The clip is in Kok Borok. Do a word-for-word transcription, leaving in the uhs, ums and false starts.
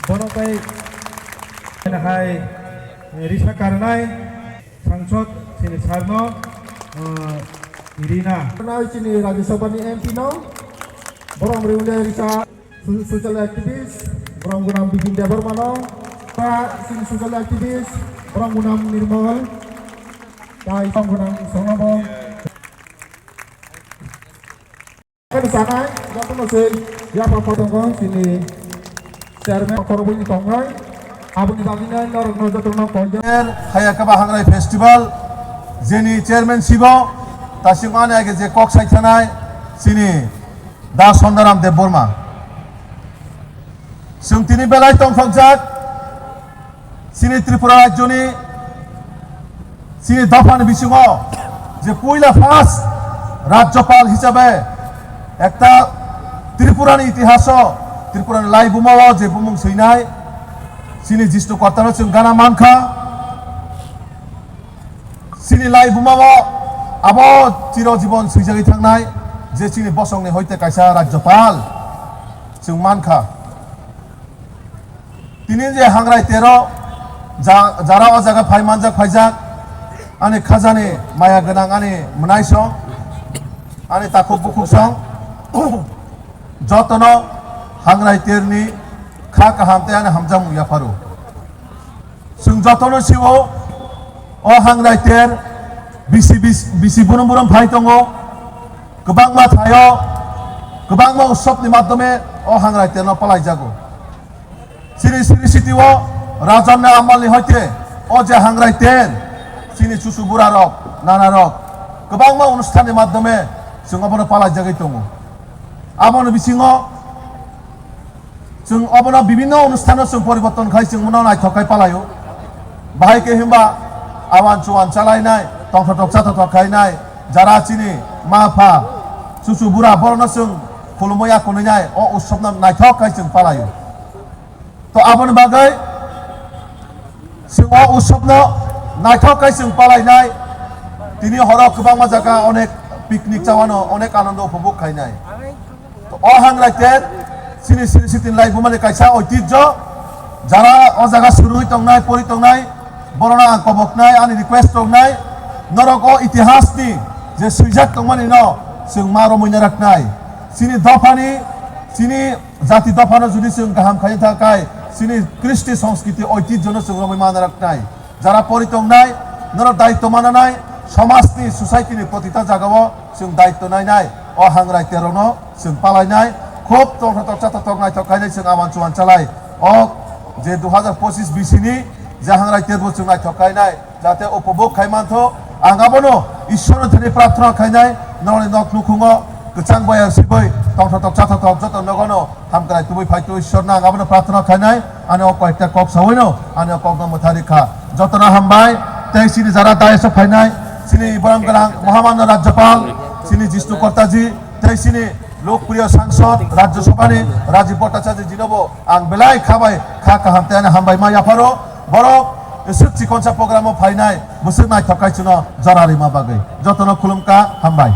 Bono tei hai risa karnai sangsod chini sarno, ah, rina. Nai chini Rajya Sabha ni M P no, borok rwngya risa. Su-, social activist, borok gwnang Bipin Debbarma no, ta chini social activist, borok gwnang Nirmal, tai borok gwnang Songrabo. Kani sanai, jotono se, yapa kotong kong chini chairman korobini tongnai, aboni bagwi nai norok no jotono koi. Haya kaba Hangrai Festival, jeni chairman sibo, tasing ani age je kok sai thanai, chini Da Sondaram Debbarma. Chwng tini belai tongthokjak, chini Tripura rajyoni, chini dophani bisingo je puila first Rajyapal hisabe ekta Tripurani itihaso, Tripurani laibumao je bumung swinai, chini Jishnu Kottano chwng gana mankha. Chini laibumao abo chiro jibon swijagwi thangnai je chini bosongni hoite kaisa Rajyapal chwng mankha. Tini je Hangrai Tero ja-, jara o jaga phai manjak phaijak, ani khajani maya gwnang ani mwnaisong, ani takhuk bukhuksong, jotono Hangrai Terni kha kaham tei ani hamjakmung yapharo. Chwng jotono sio, o Hangrai Ter bisi, bisi, bisi burum burum phai tongo, kwbangma thaio, kwbangma utsabni madhyome o Hangrai Terno palaijago. Chini Sri City o Rajanni amalni hoite o je Hangrai Ter, chini chuchu burarok, nanarok, kwbangma onusthanni madhyome chwng obono palaijagwi tongo. Aboni bisingo chwng obono bibinno onusthano chwng poriborton khai chwng bono naithok khai palaio. Bahai khe himba awan chuan chalainai, tongthotok chathotok khainai, jara chini ma pha, chuchu bura borokno chwng khulumui ya kunui nai, o utsabno naithok khai chwng palaio. To aboni bagwi chwng o utsabno naithok khai chwng palainai. Tini horo kwbangma jaga onek picnic chawano, onek anondo upobhog khainai. To o Hangrai Ter chini Sri City ni laibumani kaisa oitijjo. Jara o jaga surui tongnai, pori tongnai, borokno ang koboknai, ani request tongnai, norok o itihasni je swijak tongmani no chwng ma romwi naraknai. Chini dophani, chini jati dophano jodi chwng kaham khaina thangkhai, chini kristi, sanskriti, oitijjono chwng romwi ma naraknai. Jara pori tongnai, norok daitto mananai, somajni, society ni protita jagao chwng daitto nainai, o Hangrai Terokno chwng palainai, khub tongthotok chathotok naithok khainai chwng awan chuan chalai. O je dui hazar pochis bisini je Hangrai Terbo chwng naithok khainai, jate upobhog khai mantho, ang abono Ishwarno thani prarthana khainai, norokni nok nukhungo kwchang boyar sibui tongthotok chathotok joto nogono hamkrai tubui phaitu Ishwarno ang abono prarthana khainai, ani o koyekta kok sawino ani o kokno mwthari kha. Jotono hambai, tei chini jara dayas o phainai, chini borom gwnang Mohamanyo Rajyapal, chini Jishnu Kottaji, tei chini lokpriyo sangsod Rajya Sabhani Rajiv Bhattacharya jinobo ang belai khabai kha kaham tei ani hambai ma yapharo. Borok swk chikonsa program o phainai, bwswk naithok khai chwngno jora rima bagwi. Jotono khulumkha, hambai.